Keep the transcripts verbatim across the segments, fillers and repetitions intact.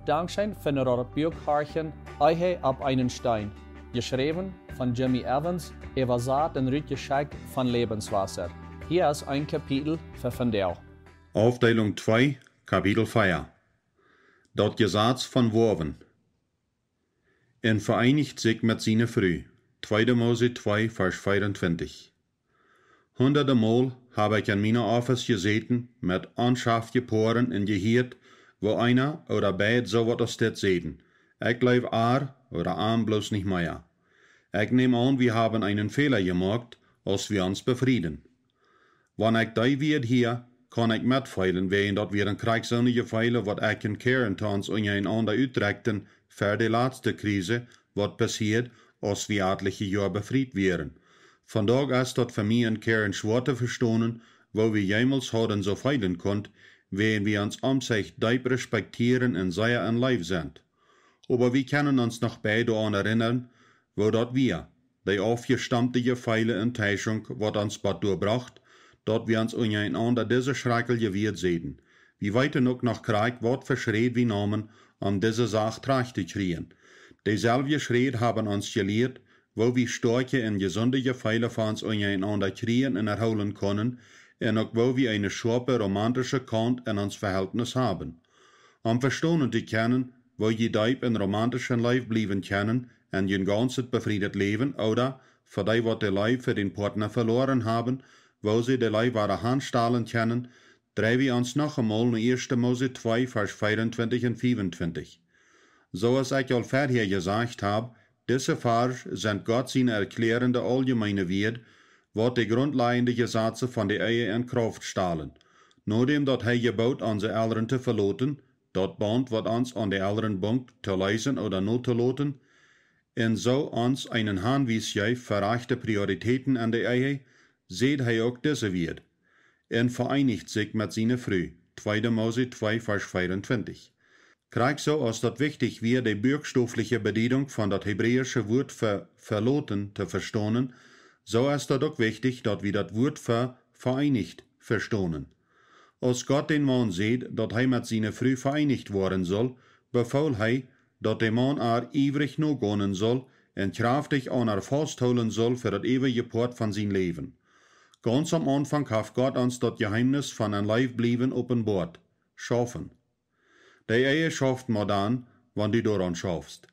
Dankscheen fa daut Buak horchen, Ehe opp eenen Steen. Jeschräwen von Jimmy Evans, äwasat un rutjeschekjt von Lebenswasser. Hia es een Kapitel fa vondoag. Aufdeelunk twee, Kapitel vea. Daut Jesaz von Woawen. Un veeenicht sikj met siene Fru. Tweede Mose twee, Varsch vea un twintich. Hundade Mol hab ekj en miene Office jesäten met onschaftje Poaren un jehieet, woo eena ooda beid soo waut aus dit säden: "Ekj jleew ar ooda am bloos nich mea." Ekj näm aun, wie haben eenen Fäla jemoakt, aus wie ons befrieden. Wan ekj dee Wieed hia, kaun ekj metfeelen, wäajen daut wieren krakjt soone Jefeele, waut ekj un Karen to ons unjarenaunda utdrekjten ver de latste Krise, waut passieed, aus wie atliche Joa befriet wieren. Vondoag es daut fa mie un Karen schwoa to vestonen, woo wie jemols hauden soo feelen kunt, wäajen wie ons omsech deep respektieren un sea en leew sent. Oba wie kjennen ons noch beid doaraun erinnern, woo daut wia, dee aufjestampte Jefeele un Teischunk, waut ons bat doa brocht, daut wie ons unjarenaunda dise schrakjliche Wieed säden. Wie weeten uk noch krakjt, waut fa Schräd wie neemen, om dise Sach trajcht to kjrieen. Deeselwje Schräd haben ons jelieet, woo wie stoakje un jesunde Jefeele fa ons unjarenaunda kjrieen un erhoolen kunnen, un uk woo wie eene schoape romantische Kaunt en ons Vehältnis haben. Om vestonen to kjennen, woo jie deep en romantischen Leew bliewen kjennen en jun gaunzet befriedet Läwen, ooda fa dee, waut de Leew fa dän Partner veloaren haben, woo see de Leew wada hanstalen kjennen, drei wie ons noch emol no Ieeschte Mose twee, Varsch vea un twintich un fea un twintich. Soo aus ekj aul verhäa jesajcht hab, dise Varsch sent Gott siene erkjläarende auljemeene Wieed, waut de grundlajende Jesaze von de Ehe en Krauft stalen. Nodäm daut hee jebood, onse Elren to veloten, daut Baunt, waut ons aun de Elren bunk, to leesen ooda notoloten, un soo ons eenen Hanwies jeef fa rajchte Prioritäten en de Ehe, säd hee uk dise Wieed: "Un veeenicht sikj met siene Fru", Tweede Mose twee, Varsch vea un twintich. Krakjt soo aus daut wichtich wia, de buakstoffliche Bediedunk von daut hebräische Wuat fa veloten to vestonen, soo es daut uk wichtich, daut wie daut Wuat fa veeenicht vestonen. Aus Gott dän Maun säd, daut hee met siene Fru veeenicht woaren sull, befool hee, daut de Maun ar iewrich nogonen sull un kjraftich aun ar fausthoolen sull fa daut eewje Poat von sien Läwen. Gaunz aum Aunfank haft Gott ons daut Jeheemnis von en Leew bliewen openboat: schaufen. De Ehe schauft mau dan, wan du doaraun schaufst.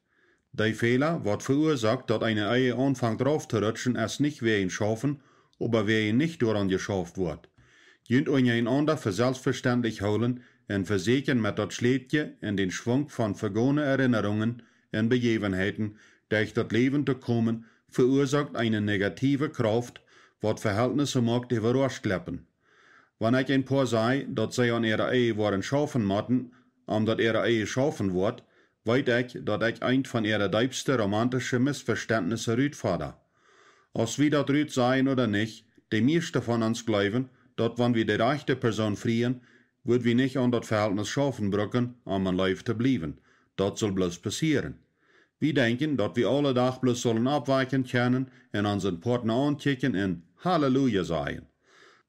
De Fäla, waut veuasoakt, daut eene Ehe aunfangt rauf to rutschen, es nich wäajen schaufen, oba wäajen nich doaraun jeschauft woat. Junt unjarenaunda fa selfstvestentlich hoolen un vesäkjen, met daut Schlätje en dän Schwunk von vegone Erinnerungen un Bejäwenheiten derch daut Läwen to komen, veuasoakt eene negative Krauft, waut Vehältnisse moakt äwarauschtkleppen. Wan ekj een Poa saj, daut see aun äare Ehe woaren schaufen motten, om daut äare Ehe schaufen woat, weet ekj, daut ekj eent von äare deepste romantische Missvestentnisse rutfoda. Aus wie daut rut sajen ooda nich, de mieeschte von ons jleewen, daut wan wie de rajchte Persoon frieen, wudd wie nich aun daut Vehältnis schaufen brucken, om en Leew to bliewen. Daut sull bloos passieren. Wie denkjen, daut wie aule Dach bloos sullen oppwaken kjennen un onsen Partner aunkjikjen un Halleluja sajen.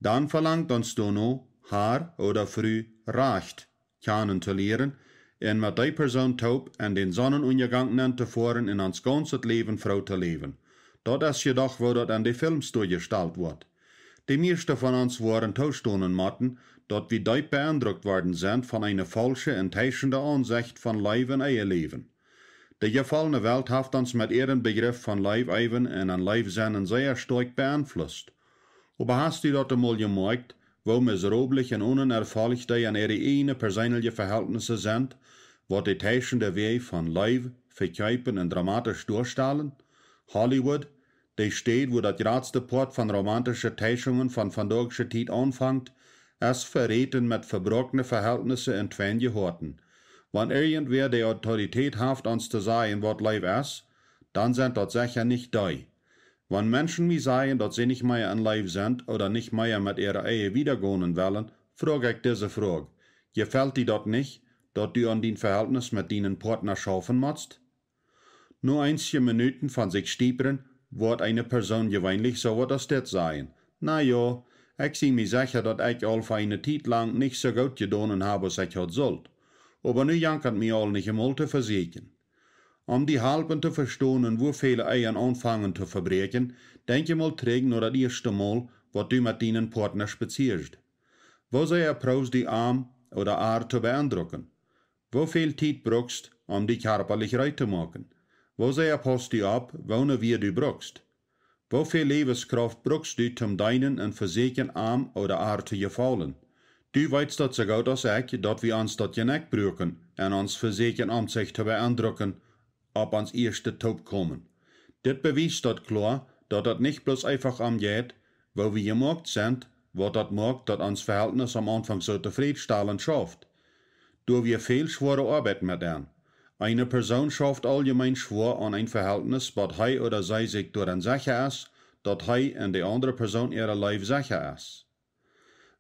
Dan velangt ons doano, Har ooda Fru rajcht kjanen to lieren un met dee Persoon toop en dän Sonnenunjagank nenn to foaren un ons gaunzet Läwen froo to läwen. Daut es jedoch, woo daut en de Films doajestalt woat. De mieeschte von ons woaren toostonen motten, daut wie deep beendrukt worden sent von eene faulsche un teischende Aunsecht von Leew un Eheläwen. De jefollne Welt haft ons met äaren Bejrif von Leew äwen un en Leew sennen sea stoakj beeinflusst. Oba hast du daut emol jemoakjt, woo miserabel un onerfollich dee en äare ieejne perseenelje Vehältnisse sent, waut de teischende Wäaj von Leew vekjeepen un dramatisch doastalen? Hollywood, de Städ, wua daut jratste Poat von romantische Teischungen von vondaagsche Tiet aunfangt, es veräten met vebroakne Vehältnisse un tweinje Hoaten. Wan irjentwäa de Autoritäet haft, ons to sajen, waut Leew es, dan sent daut secha nich dee. Wan Menschen mie sajen, daut see nich mea en Leew sent ooda nich mea met äare Ehe wiedagonen wellen, froag ekj dise Froag: Jefelt die daut nich, daut du aun dien Vehältnis met dienen Partner schaufen motst? No eenje Minuten von sikj stiepren, woat eene Persoon jeweenlich soo waut aus dit sajen: "Na jo, ekj sie mie secha, daut ekj aul fa eene Tiet lang nich soo goot jedonen hab, aus ekj haud sullt." Oba nu jankat mie aul nich emol to vesieekjen. Om die halpen to vestonen, woo väle Eien aunfangen to vebräakjen, denkj emol trigj no daut ieeschte Mol, waut du met dienen Partner spazieescht. Woo sea proowst du am ooda ar to beendrucken? Woo väl Tiet brukst, om die kjarpalich reed to moaken? Woo sea paust du opp, woone Wieed du brukst? Woo väl Läwenskrauft brukst du toom deenen un vesieekjen am ooda ar to jefaulen? Du weetst daut soo goot aus ekj, daut wie ons daut Jenekj bruaken un ons vesieekjen om sikj to beendrucken, opp ons ieeschtet Toopkomen. Dit bewiest daut kloa, daut daut nich bloos eefach om jeit, woo wie jemoakt sent, waut daut moakt, daut ons Vehältnis aum Aunfank soo tofrädstalent schauft. Doa wia väl schwoare Oabeit met aun. Eene Persoon schauft auljemeen schwoa aun een Vehältnis, bat hee ooda see sikj doaraun secha es, daut hee un de aundre Persoon äare Leew secha es.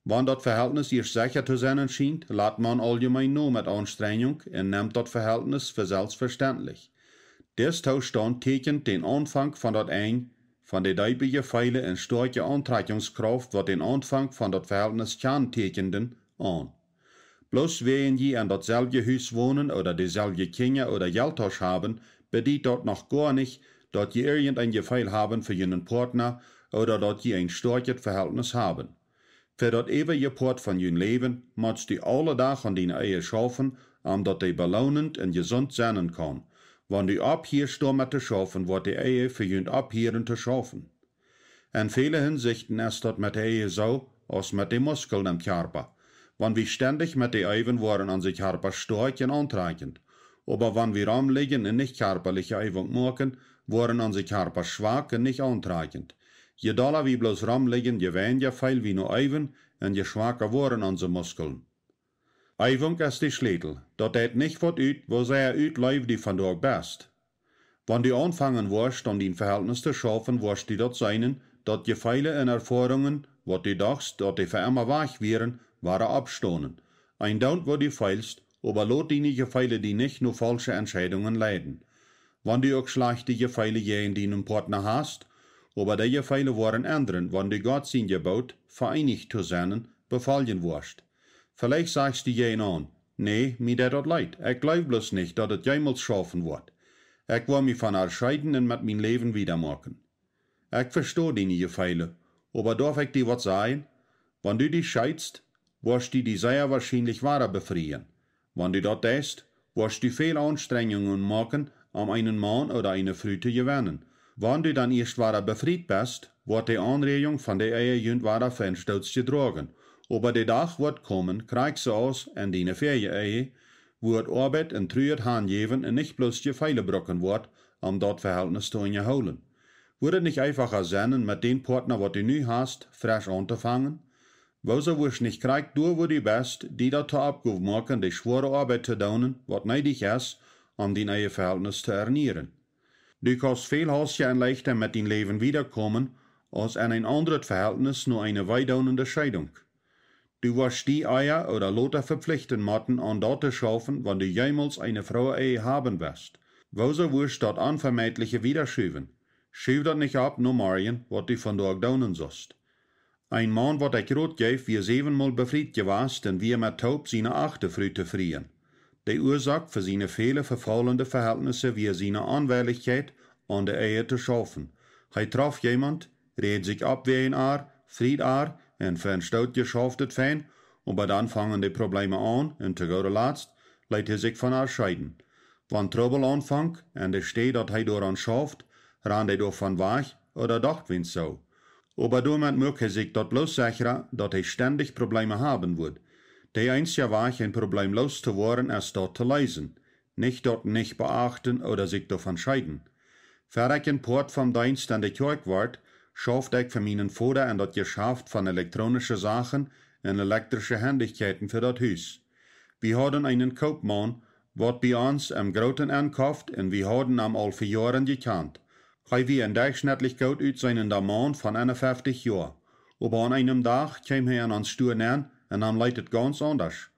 Wan daut Vehältnis ieescht secha to sennen schient, lat maun auljemeen no met Aunstrenjunk un nemt daut Vehältnis fa selfstvestentlich. Dis Toostaunt tieekjent dän Aunfank von daut Enj von de deepe Jefeele un stoakje Auntrakjungskrauft, waut dän Aunfank von daut Vehältnis kjantieekjenden, aun. Bloos wäajen jie en daut selwje Hus wonen ooda de selwje Kjinja ooda Jelttausch haben, bediet daut noch goa nich, daut jie irjent een Jefeel haben fa junen Partner ooda daut jie een stoakjet Vehältnis haben. Fa daut äwaje Poat von jun Läwen motst du aule Dach aun diene Ehe schaufen, om daut dee beloonent un jesunt sennen kaun. Wan du opphieescht doamet to schaufen, woat de Ehe fa junt opphieren to schaufen. En väle Hinsichten es daut met de Ehe soo aus met de Muskeln em Kjarpa. Wan wie stendich met dee eewen, woaren onse Kjarpa stoakj un auntrakjent. Oba wan wie romligjen un nich kjarpaliche Eewunk moaken, woaren onse Kjarpa schwak un nich auntrakjent. Je dolla wie bloos romligjen, je weinja feel wie no eewen un je schwaka woaren onse Muskeln. Eewunk es de Schlätel. Daut deit nich waut ut, woo sea ut Leew du vondoag best. Wan du aunfangen woascht, aun dien Vehältnis to schaufen, woascht du daut seenen, daut Jefeele un Erfoarungen, waut du dochst, daut dee fa emma wajch wieren, wada oppstonen. Eendoont waut du feelst, oba lot diene Jefeele die nich no faulsche Entscheidungen leiden. Wan du uk schlajchte Jefeele jäajen dienen Partner hast, oba dee Jefeele woaren endren, wan du Gott sien Jeboot, veeenicht to sennen, befoljen woascht. Veleicht sajchst du jäajen aun: Nä, mie deit daut leet. Ekj gleew bloos nich, daut et jemols schaufen woat. Ekj woa mie von ar scheeden un met mien Läwen wieda moaken. Ekj vesto diene Jefeele, oba doaf ekj die waut sajen? Wan du die scheedst, woascht du die sea woarschienlich wada befrieen. Wan du daut deist, woascht du väl Aunstrenjungen moaken, om eenen Maun ooda eene Fru to jewennen. Wan du dan ieescht wada befriet best, woat de Aunräajunk von de Ehe junt wada fa een Stoot jedroagen. Oba de Dach woat komen, krakjt soo aus en diene väaje Ehe, wua et Oabeit un Trua, Hanjäwen un nich bloos Jefeele brucken woat, om daut Vehältnis to unjahoolen. Wudd et nich eefacha sennen, met dän Partner, waut du nu hast, fresch auntofangen? Woosoo wurscht nich krakjt doa, wua du best, die daut to Oppgow moaken, de schwoare Oabeit to doonen, waut needich es, om dien Ehevehältnis to ernieren? Du kaust väl hastja un leichta met dien Läwen wieda komen, aus en een aundret Vehältnis no eene weedoonende Scheedunk. Du woascht die ea ooda lota vepflichten motten, aun daut to schaufen, wan du jemols eene froe Ehe haben west. Woosoo wurscht daut Onvemeidliche wieda schuwen? Schuw daut nich opp no morjen, waut du vondoag doonen sust. Een Maun, waut ekj Rot jeef, wia säwenmol befriet jewast un wia met toop siene achte Fru tofräd. De Uasoak fa siene väle vefaulende Vehältnisse wia siene Onwellichkjeit, aun de Ehe to schaufen. Hee trof jemaunt, räd sikj opp wäajen ar, fried ar, un fa een Stoot jeschauft et fein, oba dan fungen de Probleeme aun, un to gooda Latst leet hee sikj von ar scheeden. Wan Trubbel aunfunk, un de Städ, daut hee doaraun schauft, rand hee doavon wajch, ooda docht wiens soo. Oba doamet muak hee sikj daut bloos sechra, daut hee stendich Probleeme haben wudd. De eensja Wajch, een Probleem loos to woaren, es daut to leesen, nich daut nich beachten ooda sikj doavon scheeden. Ver ekj een Poat vom Deenst en de Kjoakj wort, schauft ekj fa mienen Voda en daut Jeschaft von elektronische Sachen un elektrische Hendichkjeiten fa daut Hus. Wie hauden eenen Koopmaun, waut bie ons em Grooten enkoft, un wie hauden am aul fa Joaren jekjant. Hee wia een derchschnittlich goot utseenda Maun von eenunfeftich Joa. Oba aun eenem Dach kjeem hee en ons Stua nenn un dan leet et gaunz aundasch.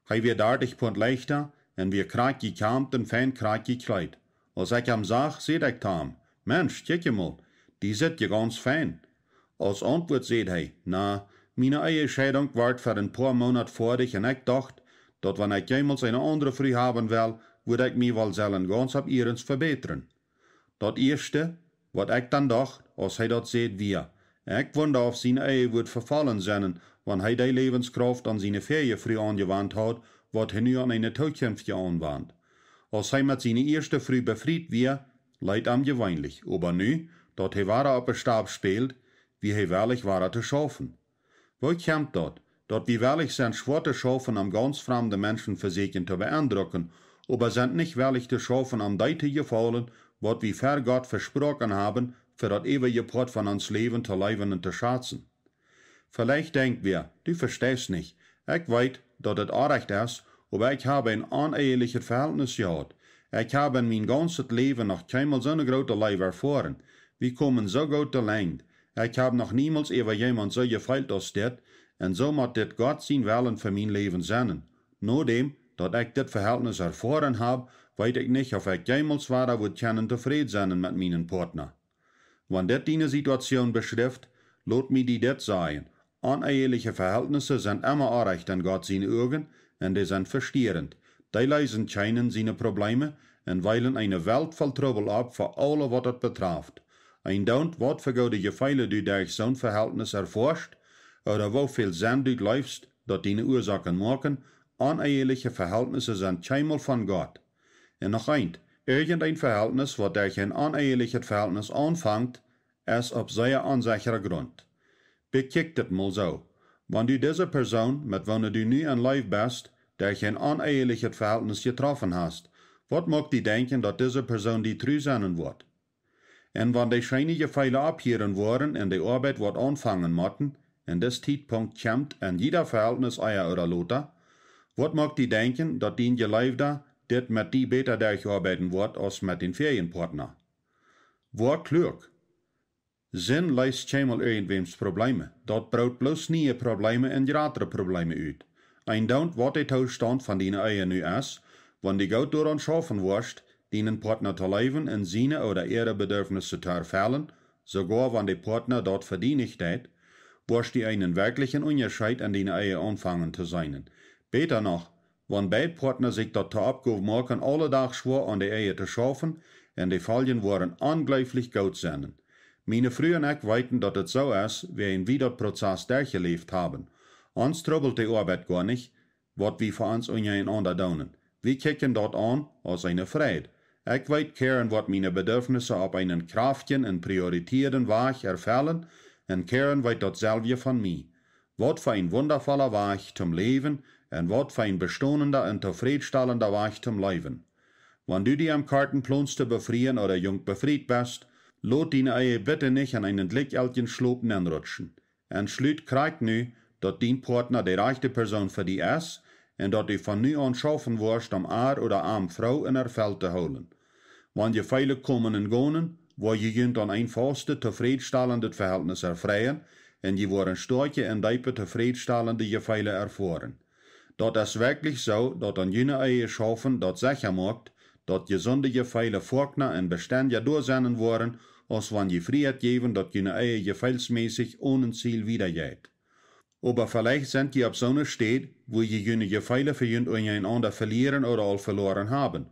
Hee wia dartich Punt leichta un wia krakjt jekjemt un fein krakjt jekjleet. Aus ekj am sach, säd ekj to am: "Mensch, kjikj emol, du sittst je gaunz fein." Aus Auntwuat säd hee: "Na, miene Ehescheidunk wort ver een poa Moonat foadich un ekj docht, daut wan ekj jemols eene aundre Fru haben well, wudd ekj mie woll sellen gaunz opp iernst vebätren. Daut ieeschte, waut ekj dan docht, aus hee daut säd, wia: Ekj wunda, auf siene Ehe wudd vefollen sennen, wan hee dee Läwenskrauft aun siene väaje Fru aunjewant haud, waut hee nu aun eene tookjemftje aunwant. Aus hee met siene ieeschte Fru befriet wia, leet am jeweenlich, oba nu, daut hee wada opp de Stap späld, wia hee wellich wada to schaufen. Woo kjemt daut, daut wie wellich sent schwoa to schaufen, om gaunz framde Menschen vesäkjen to beendrucken, oba sent nich wellich to schaufen, om dee to jefaulen, waut wie ver Gott vesproaken haben, fa daut eewje Poat von ons Läwen to leewen un to schazen? Veleicht denkjt wie: Du vesteist nich. Ekj weet, daut et orrajcht es, oba ekj hab een onehelichet Vehältnis jehaut. Ekj hab en mien gaunzet Läwen noch kjeenmol soone groote Leew erfoaren. Wie komen soo goot dolenjd. Ekj hab noch niemols äwa jemaunt soo jefeelt aus dit, un soo mott dit Gott sien Wellen fa mien Läwen sennen. Nodäm daut ekj dit Vehältnis erfoaren hab, weet ekj nich, auf ekj jemols wada wudd kjennen tofräd sennen met mienen Poatna. Wan dit diene Situatioon beschrift, lot mie die dit sajen: Oneheliche Vehältnisse sent emma orrajcht en Gott siene Uagen, un dee sent vestierent. Dee leesen kjeenen siene Probleeme un wielen eene Welt voll Trubbel opp fa aule, waut daut betraft. Eendoont waut fa goode Jefeele du derch soon Vehältnis erfoascht, ooda woo väl Senn du jleefst, daut diene Uasoaken moaken, oneheliche Vehältnisse sent kjeenmol von Gott. Un noch eent: Irjent een Vehältnis, waut derch een onehelichet Vehältnis aunfangt, es opp sea onsechra Grunt. Bekjikj dit mol soo: Wan du dise Persoon, met woone du nu en Leew best, derch een onehelichet Vehältnis jetroffen hast, waut moakt die denkjen, daut dise Persoon die tru sennen woat? Un wan dee scheene Jefeele opphieren woaren un de Oabeit woat aunfangen motten, un dis Tietpunkt kjemt en jieda Vehältnis ea ooda lota, waut moakt die denkjen, daut dien Jeleewda dit met die bäta derchoabeiden woat aus met dän väajen Poatna? Woa kluak. Senn leest kjeenmol irjentwäms Probleeme. Daut broot bloos niee Probleeme un jratre Probleeme ut. Eendoont waut de Toostaunt von diene Ehe nu es, wan du goot doaraun schaufen woascht, dienen Poatna to leewen un siene ooda äare Bedurfnisse to erfellen, soogoa wan de Poatna daut fa die nich deit, woascht du eenen werkjlichen Unjascheet en diene Ehe aunfangen to seenen. Bäta noch, wan beid Poatna sikj daut to Oppgow moaken, aule Dach schwoa aun de Ehe to schaufen, un de Foljen woaren onjleeflich goot sennen. Miene Fru un ekj weeten, daut et soo es, wäajen wie daut Prozess derchjeläft haben. Ons trubbelt de Oabeit goa nich, waut wie fa ons unjarenaunda doonen. Wie kjikjen daut aun aus eene Freid. Ekj weet, Karen woat miene Bedurfnisse opp eenen kjraftjen un prioritieden Wajch erfellen, un Karen weet daut selwje von mie. Waut fa een wundavolla Wajch toom läwen, un waut fa een bestonenda un tofrädstalenda Wajch toom läwen. Wan du die em Kjarten plonst to befrieen ooda junk befriet best, lot diene Ehe bitte nich en eenen jlikjjeltjen Schlop nenrutschen. Entschlut krakjt nu, daut dien Poatna de rajchte Persoon fa die es, un daut du von nu aun schaufen woascht, om ar ooda am froo un erfelt to hoolen. Wan Jefeele komen un gonen, woa jie junt aun een faustet, tofrädstalendet Vehältnis erfreien, un jie woaren stoakje un deepe tofrädstalende Jefeele erfoaren. Daut es werkjlich soo, daut aun june Ehe schaufen daut secha moakt, daut jesunde Jefeele foakna un bestendja doa sennen woaren, aus wan jie Frieheit jäwen, daut june Ehe jefeelsmässich onen Ziel wieda jeit. Oba veleicht sent jie opp soone Städ, wua jie june Jefeele fa junt unjarenaunda velieren ooda aul veloaren haben.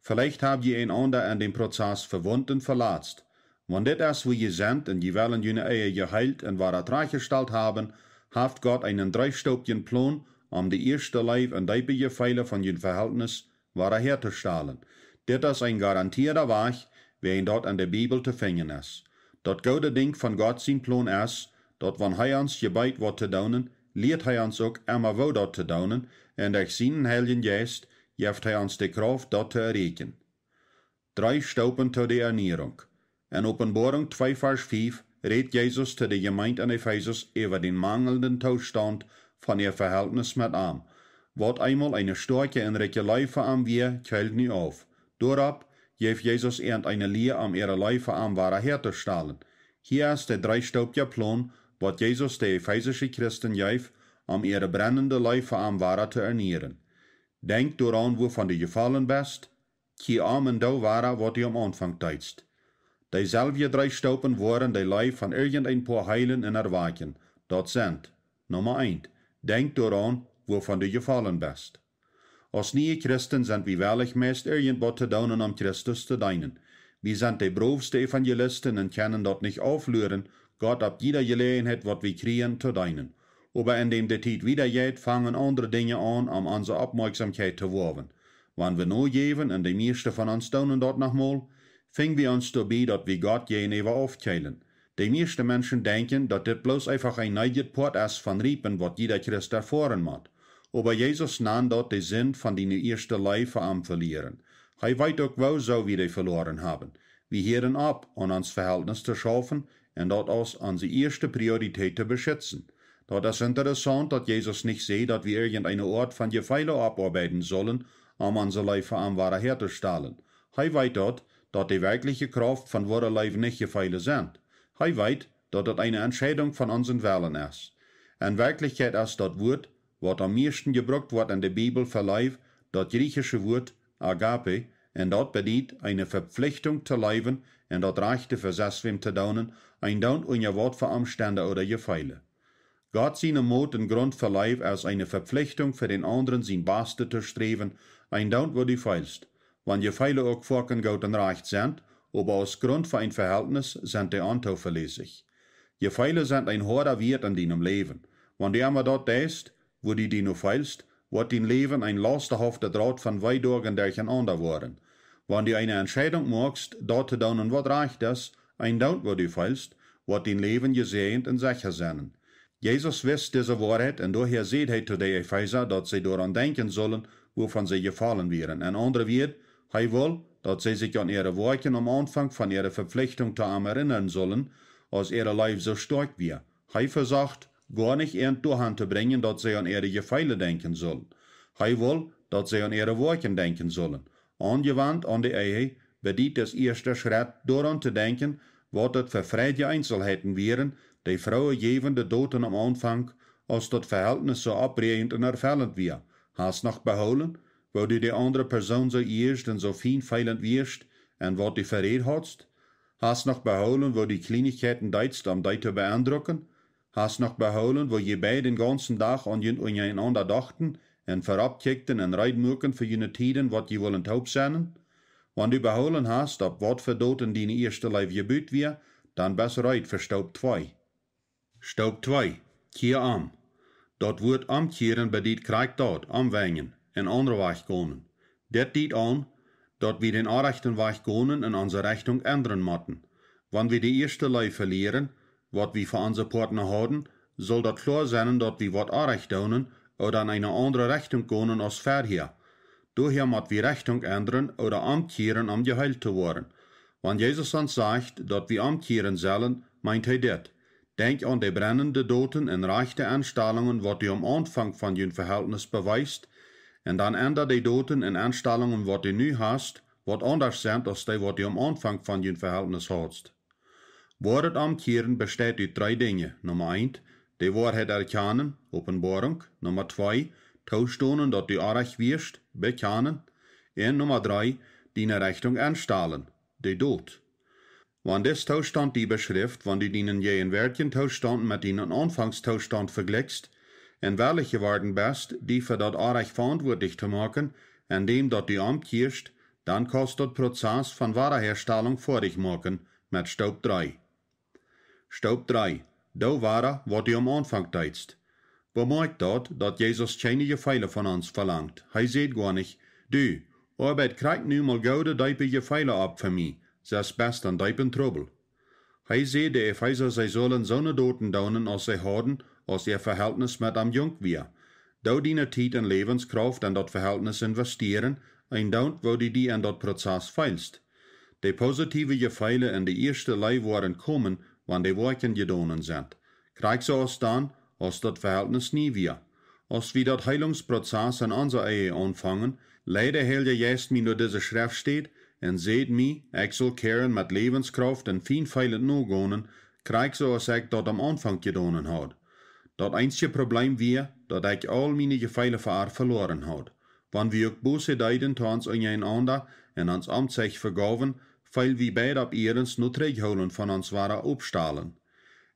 Veleicht hab jie eenaunda en dän Prozess vewundt un velatzt. Wan dit es, wua jie sent, un jie wellen june Ehe jeheelt un wada trajchtjestalt haben, haft Gott eenen dreestoopjen Plon, om de ieeschte Leew un deepe Jefeele von jun Vehältnis wada häatostalen. Dit es een garantieeda Wajch, wäajen daut en de Bibel to finjen es. Daut goode Dinkj von Gott sien Plon es, daut wan hee ons jebät waut to doonen, lieet hee ons uk emma woo daut to doonen, un derch sienen Heiljen Jeist jeft hee ons de Krauft daut to erreichen. Dree Stoopen to de Ernierunk. En Openboarunk twee Varsch fief rät Jesus to de Jemeent en Efesus äwa dän mangelnden Toostaunt von äa Vehältnis met am. Waut eemol eene stoakje un rikje Leew fa am wia, kjeelt nu auf. Doaropp jeef Jesus äant eene Lia, om äare Leew fa am wada häatostalen. Hia es de dreestoopja Plon, waut Jesus de efesische Christen jeef, om äare brennende Leew fa am wada to ernieren. Denkj doaraun, wuavon du jefollen best, kjia om un doo wada, waut du aum Aunfank deedst. Deeselwje dree Stoopen woaren de Leew von irjent een Poa heelen un erwakjen. Daut sent: Numma eent: Denkj doaraun, wuavon du jefollen best. Aus niee Christen sent wie wellich, meist irjentwaut to doonen, om Christus to deenen. Wie sent de broowste Evangelisten un kjennen daut nich aufluaren, Gott opp jiede Jeläajenheit, waut wie kjrieen, to deenen. Oba endäm de Tiet wieda jeit, fangen aundre Dinja aun, om onse Oppmoakjsomkjeit to woawen. Wan wie nojäwen, un de mieeschte von ons doonen daut noch mol, finj wie ons doabie, daut wie Gott jäajenäwa aufkjeelen. De mieeschte Menschen denkjen, daut dit bloos eefach een needjet Poat es von Riepen, waut jieda Christ erfoaren mott. Oba Jesus nand daut de Sind von diene ieeschte Leew fa am velieren. Hee weet uk, woo soo wie dee veloaren haben. Wie hieren opp, aun ons Verhältnis to schaufen un daut aus onse ieeschte Priorität to beschitzen. Daut es interessaunt, daut Jesus nich säd, daut wie irjenteene Oat von Jefeele oppoabeiden sullen, om onse Leew fa am wada häatostalen. Hee weet daut, daut de werkjliche Krauft von woare Leew nich Jefeele sent. Hee weet, daut daut eene Entscheidunk von onsen Wellen es. En Werkjlichkjeit es daut Wuat, waut aum mieeschten jebrukt woat en de Bibel fa Leew, daut jriechische Wuat agape, un daut bediet eene Vepflichtunk to leewen un daut Rajchte fa sestwäm to doonen, eendoont unja waut fa Omstend ooda Jefeele. Gott siene Mot un Grunt fa Leew es eene Vepflichtunk, fa dän aundren sien Bastet to sträwen, eendoont woo du feelst, wan Jefeele uk foaken goot un rajcht sent, oba aus Grunt fa een Verhältnis sent dee ontovelässich. Jefeele sent een hoada Wieet en dienem Läwen. Wan du emma daut deist, woo du die nu feelst, woat dien Läwen een laustehaftet Raut von Weedoag un Derchenaunda woaren. Wan du eene Entscheidunk moakst, daut to doonen, waut rajcht es, eendoont woo du feelst, woat dien Läwen jesäajent un secha sennen. Jesus wist dise Woarheit un doahäa säd hee to de Efeesa, daut see doaraun denkjen sullen, wuavon see jefollen wieren. En aundre Wieed, hee wull, daut see sikj aun äare Woakjen aum Aunfank von äare Vepflichtunk to am erinnren sullen, aus äare Leew soo stoakj wia. Hee vesocht, goa nich äant doahan to brinjen, daut see aun äare Jefeele denkjen sullen. Hee wull, daut see aun äare Woakjen denkjen sullen. Aunjewant aun de Ehe bediet dis ieeschte Schrett, doaraun to denkjen, waut daut fa freidje Eenselheiten wieren, dee froohe jäwende Doten aum Aunfank, aus daut Verhältnis soo oppräajent un erfellent wia. Hast noch behoolen, woo du de aundre Persoon soo ieescht un soo fienfeelent wieescht un waut du verräd haudst? Hast noch behoolen, woo du Kjlienichkjeiten deedst, om dee to beendrucken? Hast noch behoolen, woo jie beid dän gaunzen Dach aun junt unjarenaunda dochten un verroppkjikjten un reed muaken fa june Tieden, waut jie wullen toop sennen? Wan du behoolen hast, opp waut fa Doten diene ieeschte Leew jebut wia, dan best reed fa Staup twee. Staup twee. Kjia om. Daut Wuat omkjieren bediet krakjt daut, omwenjen, een aundren Wajch gonen. Dit diet aun, daut wie dän orrajchten Wajch gonen un onse Rechtunk endren motten. Wan wie de ieeschte Leew velieren, waut wie fa onse Poatna hauden, sull daut kloa sennen, daut wie waut orrajcht doonen ooda en eene aundre Rechtunk gonen aus verhäa. Doahäa mott wie Rechtunk endren ooda omkjieren, om jeheelt to woaren. Wan Jesus ons sajcht, daut wie omkjieren sellen, meent hee dit: Denkj aun de brennende Doten un rajchte Enstalungen, waut du aum Aunfank von jun Verhältnis beweest, un dan enda de Doten un Enstalungen, waut du nu hast, waut aundasch sent aus dee, waut du aum Aunfank von jun Verhältnis haudst. Woaret Omkjieren besteit ut dree Dinja. Numma eent, de Woarheit erkjanen, Openboarunk. Numma twee, toostonen, daut du orrajcht wieescht, bekjanen. Un Numma dree, diene Rechtunk enstalen, de Dot. Wan dis Toostaunt die beschrift, wan du dienen jäajenwoatjen Toostaunt met dienen Aunfangstoostaunt vejlikjst, un wellich jeworden best, die fa daut Orrajcht veauntwuatlich to moaken, endäm daut du omkjieescht, dan kaust daut Prozess von Wadaherstellunk foadich moaken met Staup dree. Staup dree. Doo wada, waut du aum Aunfank deedst. Bemoakjt daut, daut Jesus kjeene Jefeele von ons velangt. Hee säd goanich: Du, oabeid krakjt nu mol goode deepe Jefeele opp fa mie, sest best en deepen Trubbel. Hee säd de Efeesa, see sullen soone Doten doonen, aus see hauden, aus äa Vehältnis met am junk wia. Doo diene Tiet un Läwenskrauft en daut Vehältnis investieren, eendoont woo du die en daut Prozess feelst. De positiewe Jefeele en de ieeschte Leew woaren komen, wan de Woakjen jedonen sent. Krakjt soo aus dan, aus daut Vehältnis nie wia. Aus wie daut Heelungsprozess en onse Ehe aunfangen, leid de Heilje Jeist mie no dise Schreftstäd un säd mie, ekj sull Karen met Läwenskrauft un fienfeelent nogonen, krakjt soo aus ekj daut aum Aunfank jedonen haud. Daut eensje Probleem wia, daut ekj aul miene Jefeele fa äa veloaren haud. Wan wie uk Buße deeden to ons unjarenaunda un ons omzich vegowen, feeld wie beid opp ieernst no trigjhoolen von ons wada oppstalen.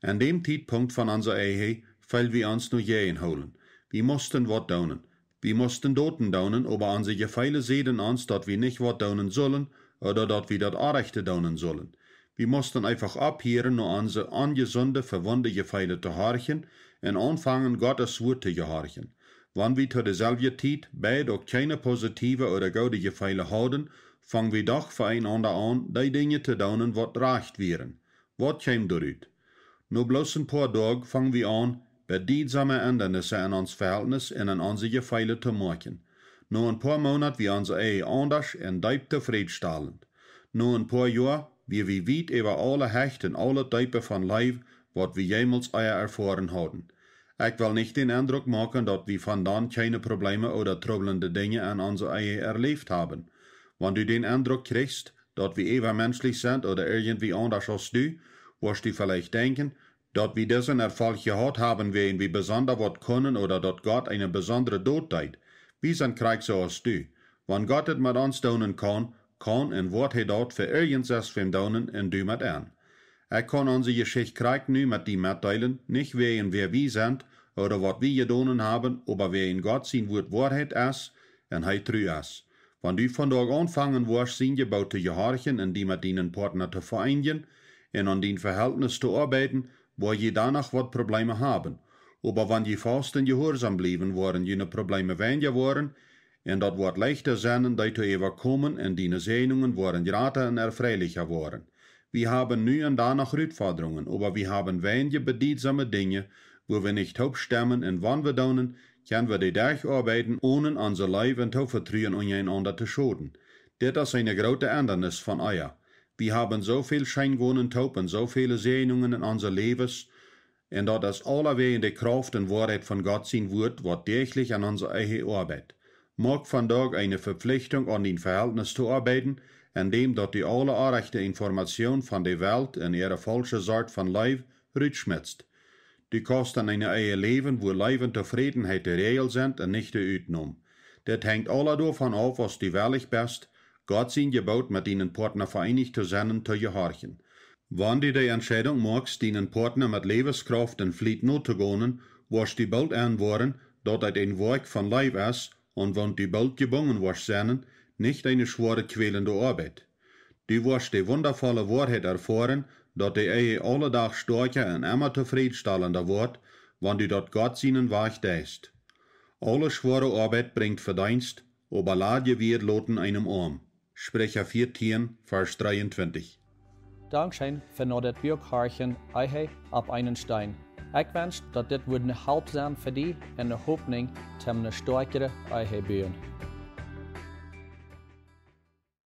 En däm Tietpunkt von onse Ehe feeld wie ons no jäajenhoolen. Wie musten waut doonen. Wie musten daut doonen, oba onse Jefeele säden ons, daut wie nich waut doonen sullen, ooda daut wie daut Orrajchte doonen sullen. Wie musten eefach opphieren, no onse onjesunde, vewunde Jefeele to horchen un aunfangen, Gottes Wuat to jehorchen. Wan wie to deselwje Tiet beid uk kjeene positiewe ooda goode Jefeele hauden, fungen wie doch fa eenaunda aun, dee Dinja to doonen, waut rajcht wieren. Waut kjeem doarut? No bloos een poa Doag fungen wie aun, bediedzame Endanissen en ons Vehältnis un en onse Jefeele to moakjen. No een poa Moonat wia onse Ehe aundasch un deep tofrädstalent. No een poa Joa wia wie wiet äwa aule Hecht un aule Deepe von Leew, waut wie jemols ea erfoaren hauden. Ekj well nich dän Endruck moaken, daut wie von dan kjeene Probleme ooda trubbelnde Dinja en onse Ehe erläft haben. Wan du dän Endruck kjrichst, daut wie äwamenschlich sent ooda irjentwie aundasch aus du, woascht du veleicht denkjen, daut wie disen Erfolg jehaut haben, wäajen wie besonda waut kunnen ooda daut Gott eene besondre Doot deed. Wie sent krakjt soo aus du. Wan Gott et met ons doonen kaun, kaun un woat hee daut fa irjentwäm doonen un du met am. Ekj kaun onse Jeschicht krakjt nu met die metdeelen, nich wäajen wäa wie sent ooda waut wie jedonen haben, oba wäajen Gott sien Wuat Woarheit es un hee tru es. Wan du vondoag aunfangen woascht, sien Jeboot to jehorchen un die met dienen Partner to ve'eenjen un aun dien Vehältnis to oabeiden, woa jie dan noch waut Probleme haben. Oba wan jie faust un jehuarsom bliewen, woaren june Probleme weinja woaren, un daut woat leichta sennen, dee to äwakomen, un diene Säajnungen woaren jrata un erfreelicha woaren. Wie haben nu un dan noch Rutfodrungen, oba wie haben weinje bediedsome Dinja, wua wie nich toop stemmen, un wan wie doonen, kjenn wie dee derch oabeiden, onen onse Leew un Toovetruen unjarenaunda to schoden. Dit es eene groote Endanis von ea. Wie haben soo väl scheen gonen toop un soo väle Säajnungen en onse Läwes, un daut es aulawäajen de Krauft un Woarheit von Gott sien Wuat, waut däachlich en onse Ehe oabeit. Moak vondoag eene Vepflichtung, aun dien Vehältnis to oabeiden, endäm daut du aule orrajchte Information von de Welt un äare faulsche Sort von Leew rutschmitst. Du kaust en eene Ehe läwen, wua Leew un Tofrädenheit de Räajel sent un nich de Utnom. Dit hengt aula doavon auf, aus du wellich best, Gott sien Jeboot met dienen Partner ve'eenicht to sennen, to jehorchen. Wan du de Entscheidunk moakst, dienen Partner met Läweskrauft un Fliet notogonen, woascht du boolt enwoaren, daut et een Woakj von Leew es, un wan du boolt jebungen woascht sennen, nich eene schwoare, kwälende Oabeit. Du woascht de wundavolle Woarheit erfoaren, daut de Ehe aule Dach stoakja un emma tofrädstalenda woat, wan du daut Gott sienen Wajch deist. Aule schwoare Oabeit brinjt Vedeenst, oba ladje Wieed loten eenem oam. Spricha vieetieen, Varsch dreeuntwintich. Dankscheen fa no dit Buak horchen, Ehe opp eenen Steen. Ekj wensch, daut dit wudd ne Help sennen fa die un ne Hopninj toom ne stoakjre Ehe buen.